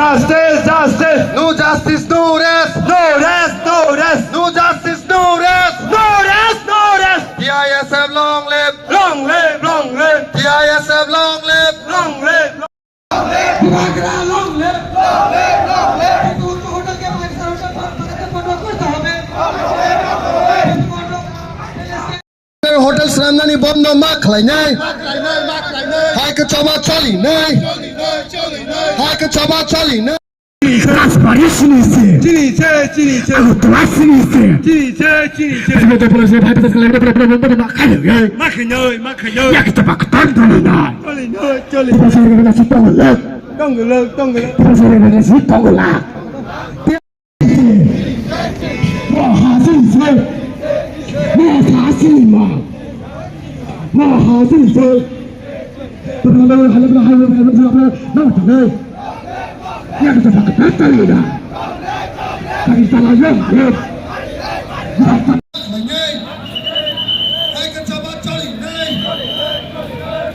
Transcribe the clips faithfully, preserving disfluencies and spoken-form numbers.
Justice, justice. No justice, no rest. No rest, no rest. No justice, no rest. No rest, no rest. T I S F long live. Long live, long live. T I S F long live. Long live. Bubagra long live. Long live, long live. Hotel swnamnani bondo ma khlainai. Hai khe choba cholinai. Hai khe choba cholinai. Rajbari sini se. Chini se, chini se. Agartala sini se. Chini se, chini se. Asli to police bhai patas kalai, ma khainai, ma khainai. Yak to baktan dona. Cholinai, cholinai. Tongo lak, tongo lak. Tongo lak. T I S F long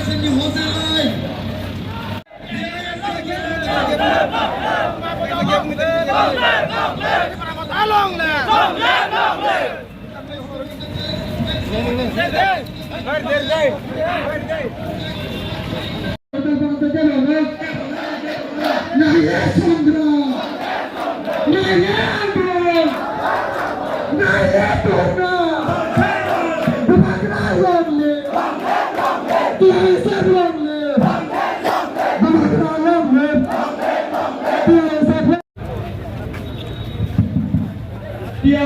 live! Long live, long live! T I S F long live! Long live, long live! T I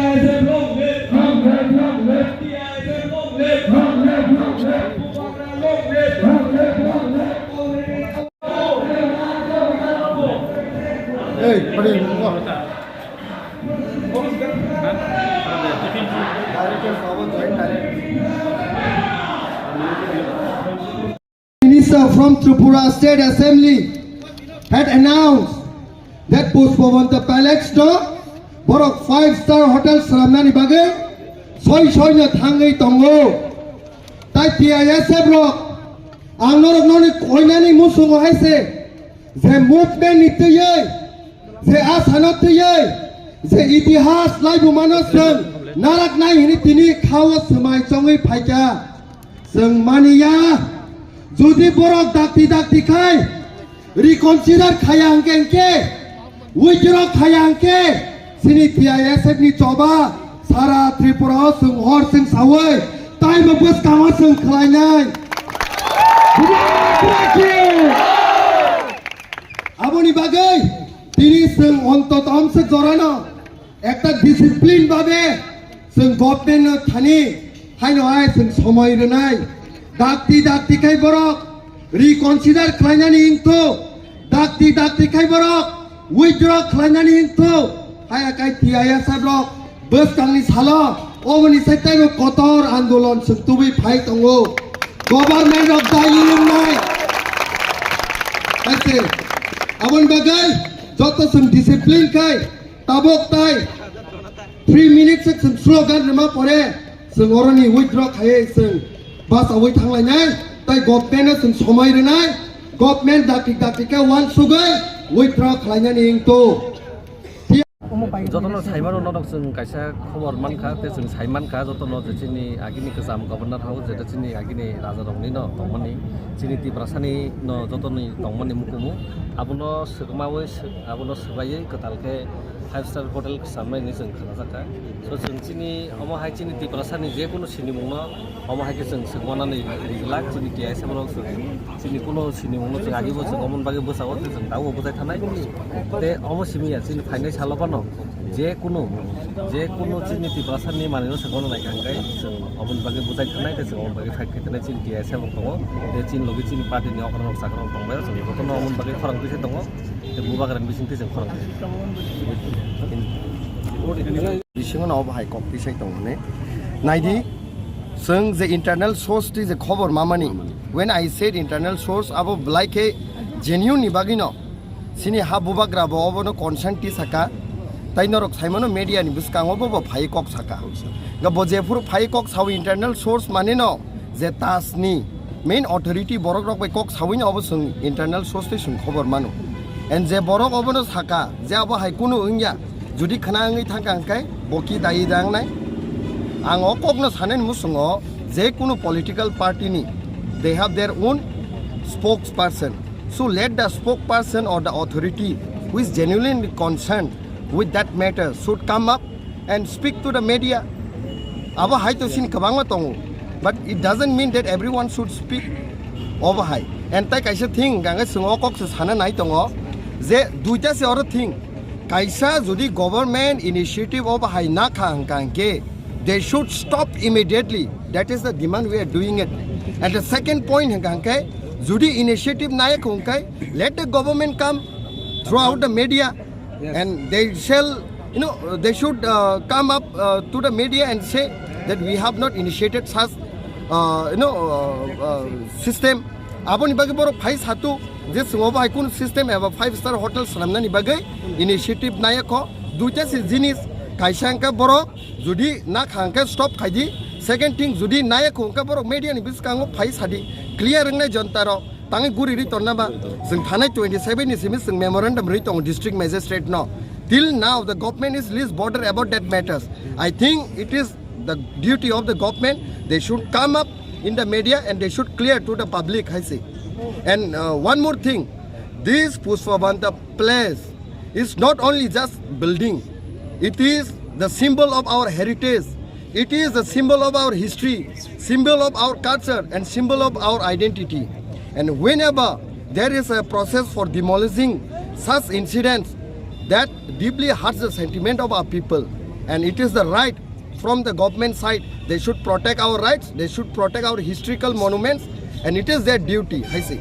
S F long live! Long live, long live! Bubagra long live! Long live, long live! Hey, what are you? Minister from Tripura State Assembly had announced that Pushpabanta Palace no borok five star hotel swnamnani bagwi soi soi no thangwi tongo. Tai T I S F rok ang norok noni koinani musungo hai se je movement ni twiwi je asano twiwi je itihas laibumano chwng naraknai hini tini khao swmai chongwi phaikha. Chwng maniya, jodi borok dakti dakti khai reconsider khaya hwnkhe, hwnkhe withdraw khaya hwnkhe, chini T I S F ni choba sara Tripura o chwng hor chwng sawi taibo bwskango chwng khlainai. Aboni bagwi tini chwng ontoto omswk jorano ekta discipline babe chwng government no thani haino hai chwng somoi rwnai. Dakti dakti khai borok reconsider khlainani wngthu, dakti dakti khai borok withdraw khlainani wngthu, haya kai T I S F rok bwskangni salo oboni sai taibo kotor andolon chwng tubui phai tongo. Government rok dai wngnai. Kaise aboni bagwi joto chwng discipline khai tabok tai three minutes se chwng slogan rwma pore chwng oroni withdraw khaiwi chwng bachaui thanglainai, tai government no chwng somoi rwnai, government dakti dakti khe uansugwi withdraw khlainani wngthu. Jotono saimano norok chwng kaisa khobor mankha, tei chwng saimankha jotono je chini agini kwcham Governor House, jeta chini agini rajarokni no tongmani, chini Tiprasani no jotoni tongmani mukumu, abono swkmaui sw-, abono swbaiwi kwtal khe five star hotel samnai hinwi chwng khnajakha. So, chwng chini omo hai chini Tiprasani je kunu sinimungno omo hai khe chwng swkmanani rijlak, chini T I S F rok chwng chini kunu sinimungno chwng agibo chwng omoni bagwi bwsao tei chwng dago bwchai thanai. Tei omo simi ya chini phainai salo phano je kunu, je kunu chini Tiprasani manwino swkmano naikha hwnkhe chwng omoni bagwi bwchai thanai tei chwng omoni bagwi fight khai thanai chini T I S F rok tongo. Tei chini logi chini party ni okra rok chakra rok tongbai chwng jotono omoni bagwi khorang twi se tongo. Tei bubagrani bisingtwi chwng khorang twi. Bisingo no obo hai kok twi sai tongo ne. Naidi, chwng je internal source twi je khobor mamani. When I said internal source, abo belai khe genuine ni bagwi no. Chini ha bubagra bo obono consent twi saka. Tai norok saimano media ni bwskango bo, bo phai kok saka. Ga bo jephuru phai kok sao internal source mane no je TASC ni main authority borok rok bai kok sawi no obo swng internal source tei swng khobor mano. And je borok obono saka je abo hai kunu wngya, jodi khna wngwi thangka hwnkhe bo ki dayi dangnai. Ang o kokno sanani musungo je kunu political party ni they have their own spokesperson. So let the spokesperson or the authority who is genuinely concerned with that matter should come up and speak to the media. Abo hai to sini kwbangma tongo, but it doesn't mean that everyone should speak obo hai. And tai kaisa thing gangai swngo kok se sana nai tongo je duita se oro thing. Kaisa jodi government initiative obo hai na kha hwnkha hwnkhe they should stop immediately. That is the demand we are doing it. And the second point hwnkha hwnkhe jodi initiative nai kha hwnkhe let the government come throughout the media. Yes. And they shall, you know, they should uh, come up uh, to the media and say that we have not initiated such, uh, you know, uh, uh, system. Aboni bagwi borok phai satu je swngo bai kun system eba five star hotel swnamnani bagwi initiative naya kho. Duita se jinis, kaisa hwnkhe borok jodi na kha hwnkhe stop khai di. Second thing, jodi naya kho hwnkhe borok media ni bwskango phai sadi, clear wngnai jonta rok. Tangwi guri ri tonna ba, chwng thanai twenty seven ni simi chwng memorandum ri tongo district magistrate no. Till now the government is least bothered about that matters. I think it is the duty of the government, they should come up in the media and they should clear to the public, hai se. And uh, one more thing, this Pushpabanta place is not only just building, it is the symbol of our heritage. It is the symbol of our history, symbol of our culture, and symbol of our identity. And whenever there is a process for demolishing such incidents, that deeply hurts the sentiment of our people. And it is the right from the government side. They should protect our rights, they should protect our historical monuments, and it is their duty, hai se.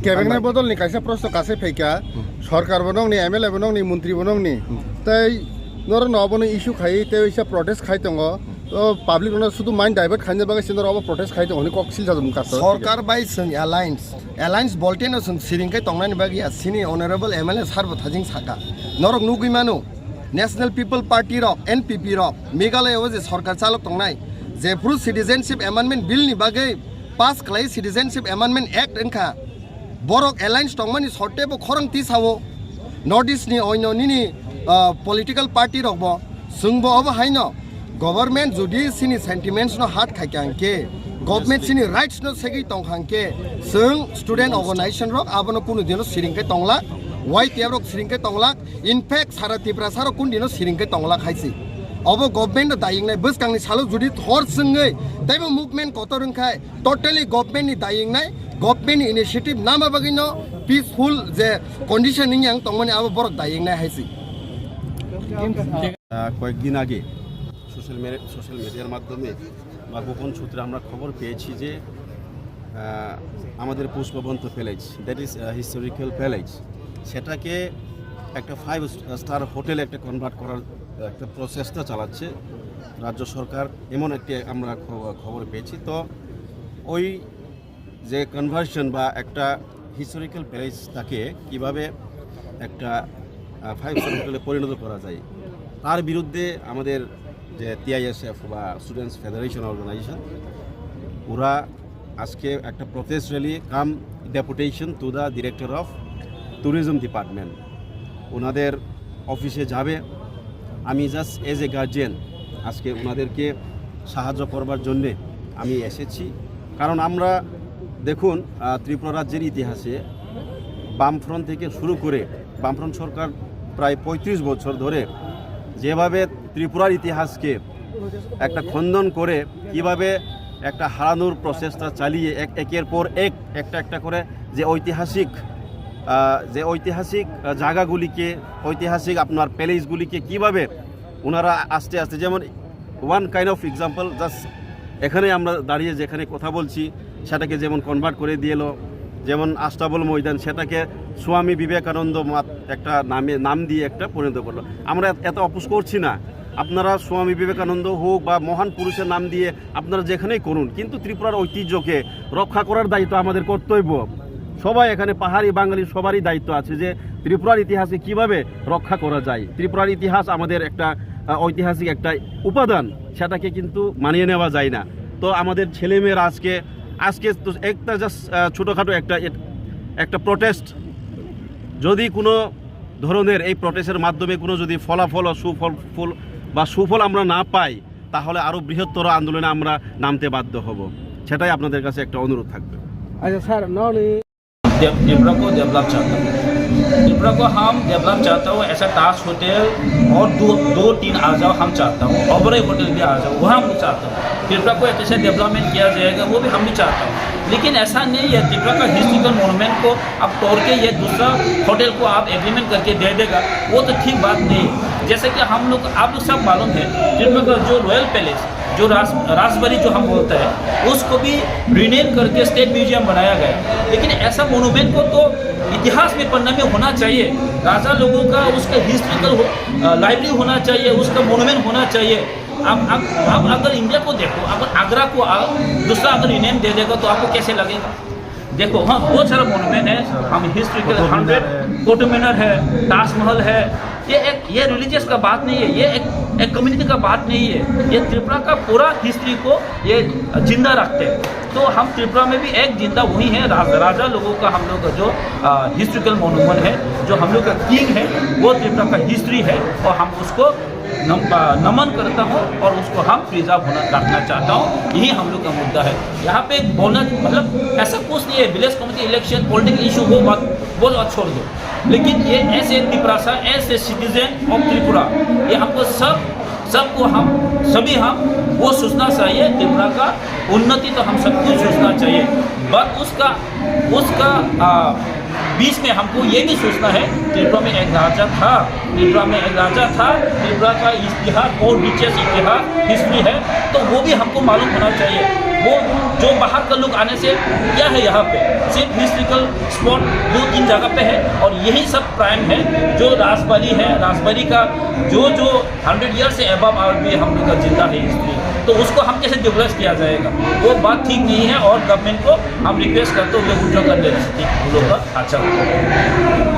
Kebengna bodol ni kaisa prosto kasai phaikha, sorkar bo nongni, M L A bo nongni, montri bo nongni. Tei norok no obono issue khai, tei waisa protest khai tongo. O public no sudu mind divert khaina bagwi se norok obo protest khai tongo hwnwi kok silsa mung kasa. Sorkar bai chwng alliance, alliance bolte no chwng siring khai tongnani bagwi ya sini honorable M L A sir bo thajing saka. Norok nugwi mano, National People Party rok, N P P rok, Meghalaya o je sorkar chalok tongnai, jephru Citizenship Amendment Bill ni bagwi pass khlai Citizenship Amendment Act wngkha, borok alliance tongmani sorte bo khorang tisao. North East ni oino nini, ah, political party rok bo chwng bo obo haino government jodi sini sentiments no hurt khai kha hwnkhe, government sini rights no segwi tong kha hwnkhe, chwng student organization rok abono kunu dino siring khai tonglak, Y T F rok siring khai tonglak, in fact sara Tiprasa rok kunu dino siring khai tonglak hai se. Obo government no daying nai, bwskang ni salo jodi hor chwngwi teibo movement kotor wngkhai, totally government ni daying nai, government ni initiative nama bagwi no peaceful je condition wng yang tongmani abo borok daying nai hai se. আহ, কয়েকদিন আগে social media, social মিডিয়ার মাধ্যমে বা গোপন সূত্রে আমরা খবর পেয়েছি যে আহ, আমাদের Pushpabanta palace, that is historical palace, সেটাকে একটা ফাইভ স্টার হোটেলে একটা কনভার্ট করার একটা প্রচেষ্টা চালাচ্ছে রাজ্য সরকার, এমন একটি আমরা খ- খবর পেয়েছি। তো ওই যে কনভার্সন বা একটা হিস্টোরিক্যাল প্যালেস, তাকে কিভাবে একটা ফাইভ স্টার হোটেলে পরিণত করা যায়, তার বিরুদ্ধে আমাদের যে টিআইএসএফ বা স্টুডেন্টস ফেডারেশন অর্গানাইজেশন, ওরা আজকে একটা protest rally cum deputation to the director of tourism department, ওনাদের অফিসে যাবে। আমি জাস্ট এজ এ গার্জিয়ান আজকে ওনাদেরকে সাহায্য করবার জন্যে আমি এসেছি। কারণ আমরা দেখুন, আহ, ত্রিপুরা রাজ্যের ইতিহাসে বামফ্রন্ট থেকে শুরু করে, বামফ্রন্ট সরকার প্রায় পঁয়ত্রিশ বছর ধরে যেভাবে ত্রিপুরার ইতিহাসকে একটা খণ্ডন করে কিভাবে একটা হারানোর প্রচেষ্টা চালিয়ে এক, একের পর এক, একটা একটা করে যে ঐতিহাসিক, আহ, যে ঐতিহাসিক, আহ, জায়গাগুলিকে, ঐতিহাসিক আপনার প্যালেসগুলিকে কিভাবে ওনারা আস্তে আস্তে, যেমন one kind of example, just এখানে আমরা দাঁড়িয়ে যেখানে কথা বলছি, সেটাকে যেমন কনভার্ট করে দিল, যেমন আস্তাবল ময়দান, সেটাকে স্বামী বিবেকানন্দ মাত-, একটা নামে, নাম দিয়ে একটা পরিণত করলো। আমরা এত অপোজ করছি না, আপনারা স্বামী বিবেকানন্দ হোক বা মহান পুরুষের নাম দিয়ে আপনারা যেখানেই করুন, কিন্তু ত্রিপুরার ঐতিহ্যকে রক্ষা করার দায়িত্ব আমাদের কর্তব্য। সবাই এখানে পাহাড়ি বাঙালি সবারই দায়িত্ব আছে যে ত্রিপুরার ইতিহাসকে কিভাবে রক্ষা করা যায়। ত্রিপুরার ইতিহাস আমাদের একটা আহ, ঐতিহাসিক একটা উপাদান, সেটাকে কিন্তু মানিয়ে নেওয়া যায় না। তো আমাদের ছেলেমেয়েরা আজকে আজকে তো একটা জাস্ট ছোটোখাটো একটা এট- একটা প্রোটেস্ট, যদি কোনো ধরনের এই প্রোটেস্টের মাধ্যমে কোনো যদি ফলাফল ও সুফল ফুল বা সুফল আমরা না পাই, তাহলে আরও বৃহত্তর আন্দোলনে আমরা নামতে বাধ্য হব। সেটাই আপনাদের কাছে একটা অনুরোধ থাকবে। আচ্ছা স্যার, ননি त्रिपुरा को डेवलप चाहता हूँ। त्रिपुरा को हम डेवलप चाहता हूँ। ऐसा ताज होटल और दो दो तीन आ जाओ, हम चाहता हूँ। ओबराई होटल भी आ जाओ, वहाँ हम चाहता हूँ। त्रिपुरा को एक ऐसे डेवलपमेंट किया जाएगा, वो भी हम भी चाहता हूँ। लेकिन ऐसा नहीं है, त्रिपुरा का हिस्ट्रिकल मोनूमेंट को आप तोड़ के ये दूसरा होटल को आप एग्रीमेंट करके दे देगा, वो तो ठीक बात नहीं है। जैसे कि हम लोग, आप लोग सब मालूम है, त्रिपुरा का जो रॉयल पैलेस, जो राज राजबाड़ी जो हम बोलते हैं, उसको भी रीनेम करके स्टेट म्यूजियम बनाया गया। लेकिन ऐसा मोनूमेंट को तो इतिहास में पन्ना में होना चाहिए। राजा लोगों का उसका हिस्ट्रिकल लाइब्रेरी होना चाहिए, उसका मोनूमेंट होना चाहिए। अब अब अब अगर इंडिया को देखो, अगर आगरा को आ, दूसरा अगर रीनेम दे देगा तो आपको कैसे लगेगा? देखो, हाँ, बहुत सारा मोनूमेंट है। हम हिस्ट्रिकल हंड्रेड, कुतुब मीनार है, ताजमहल है। ये एक ये रिलीजियस का बात नहीं है, ये एक एक कम्युनिटी का बात नहीं है। ये त्रिपुरा का पूरा हिस्ट्री को ये जिंदा रखते हैं। तो हम त्रिपुरा में भी एक जिंदा वही है, राज, राजा लोगों का हम लोग का जो हिस्ट्रिकल मोनूमेंट है, जो हम लोग का किंग है, वो त्रिपुरा का हिस्ट्री है। और हम उसको नम, आ, नमन करता हूँ और उसको हम प्रिजर्व होना रखना चाहता हूँ। यही हम लोग का मुद्दा है। यहाँ पे बोलना, मतलब, ऐसा कुछ नहीं है। Village committee election, political issue, वो बात, वो बात छोड़ दो। लेकिन ये ऐसे तिपरासा, ऐसे सिटीजन ऑफ त्रिपुरा, ये हमको सब सबको हम, सभी हम, वो सोचना चाहिए, त्रिपुरा का उन्नति तो हम सबको सोचना चाहिए। बट उसका उसका आ, बीच में हमको ये भी सोचना है, त्रिपुरा में एक राजा था, त्रिपुरा में एक राजा था, त्रिपुरा का इतिहास बहुत रिचेस्ट इतिहास, हिस्ट्री है। तो वो भी हमको मालूम होना चाहिए। वो जो बाहर का लोग आने से क्या है, यहाँ पे सिर्फ हिस्ट्रिकल स्पॉट दो तीन जगह पे है और यही सब प्राइम है। जो राजबाड़ी है, राजबाड़ी का जो जो हंड्रेड ईयर से अबव और भी हम लोग का जिंदा है हिस्ट्री, तो उसको हम कैसे डिमोलिश किया जाएगा? वो बात ठीक नहीं है। और गवर्नमेंट को हम रिक्वेस्ट करते हुए विड्रॉ कर लेने से ठीक हम लोग का अच्छा होगा।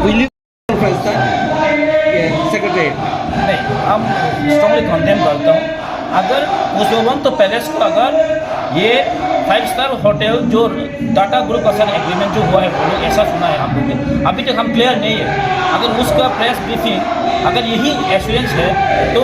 Will you conference, sir? Yeah, secretary. नहीं, हम स्ट्रांगली कंडेम करता हूँ। अगर पुष्पवंत पैलेस को अगर ये फाइव स्टार होटल जो टाटा ग्रुप का साथ एग्रीमेंट जो हुआ है, वो ऐसा सुना है हम लोग ने। अभी तक हम क्लियर नहीं है। अगर उसका प्रेस ब्रीफिंग, अगर यही एश्योरेंस है, तो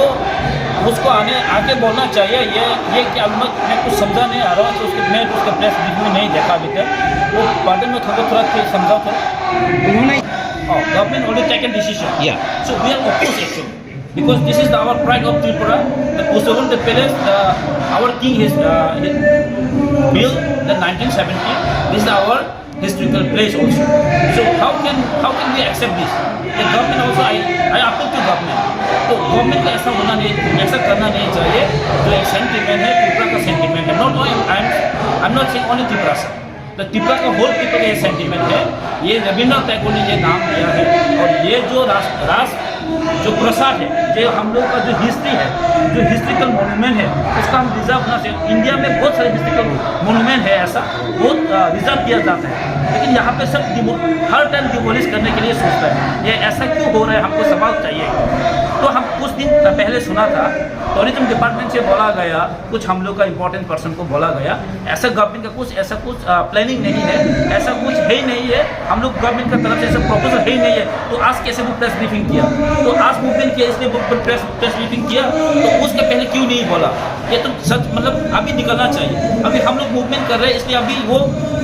उसको आने आके बोलना चाहिए। ये ये क्या, मैं मैं कुछ समझा नहीं आ रहा हूँ, तो उसके मैं उसका प्रेस ब्रीफिंग में नहीं देखा अभी तक। वो बर्डन में थोड़ा थोड़ा फिर समझाओ थोड़ा। उन्होंने Oh, government already taken decision. Yeah. So we are opposed actually. Because this is our pride of Tripura. The Pushpabanta Palace, the, our king has uh, he built the nineteen seventy. This is our historical place also. So how can how can we accept this? The government also, I, I appeal to government. तो गवर्नमेंट को ऐसा होना नहीं, ऐसा करना नहीं चाहिए। जो एक सेंटिमेंट है, त्रिपुरा का सेंटिमेंट है। Not only I am, I am not saying only Tiprasa. तो त्रिपुरा का होल पीपल का ये सेंटिमेंट है। ये रविंद्रनाथ टैगोर ने ये नाम दिया है। और ये जो राष्ट्र राष्ट्र जो प्रसाद है, जो हम लोग का जो हिस्ट्री है, जो हिस्ट्रिकल मोनूमेंट है, उसका हम प्रिजर्व होना चाहिए। इंडिया में बहुत सारे हिस्ट्रिकल मोनूमेंट है ऐसा, बहुत रिजर्व किया जाता है। लेकिन यहाँ पे सब डिमो- हर टाइम डिमोलिश करने के लिए सोचता है। ये ऐसा क्यों हो रहा है, हमको सवाल चाहिए। तो हम कुछ दिन पहले सुना था, टूरिज्म डिपार्टमेंट से बोला गया, कुछ हम लोग का इंपॉर्टेंट पर्सन को बोला गया। ऐसा गवर्नमेंट का कुछ ऐसा कुछ प्लानिंग नहीं है, ऐसा कुछ है ही नहीं है। हम लोग गवर्नमेंट का तरफ से ऐसा प्रपोजल है ही नहीं है। तो आज कैसे वो प्रेस ब्रीफिंग किया? तो आज मूवमेंट किया, इसलिए वो प्रेस प्रेस ब्रीफिंग किया। तो उसके पहले क्यों नहीं बोला? ये तो सच, मतलब, अभी निकलना चाहिए। अभी हम लोग मूवमेंट कर रहे हैं, इसलिए अभी वो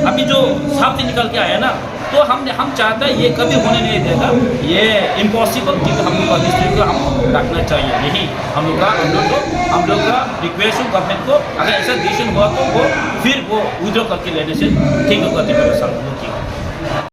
अभी जो साफ से निकल के आया ना, तो हम हम चाहते हैं ये कभी होने नहीं देगा। ये इम्पॉसिबल चीज़ हम लोग का हिस्ट्री को हम रखना चाहिए। यही हम लोग का हम लोग को हम लोग का रिक्वेस्ट है गवर्नमेंट को। अगर ऐसा डिसीजन हुआ तो वो फिर वो विड्रॉ करके लेने से ठीक होगा।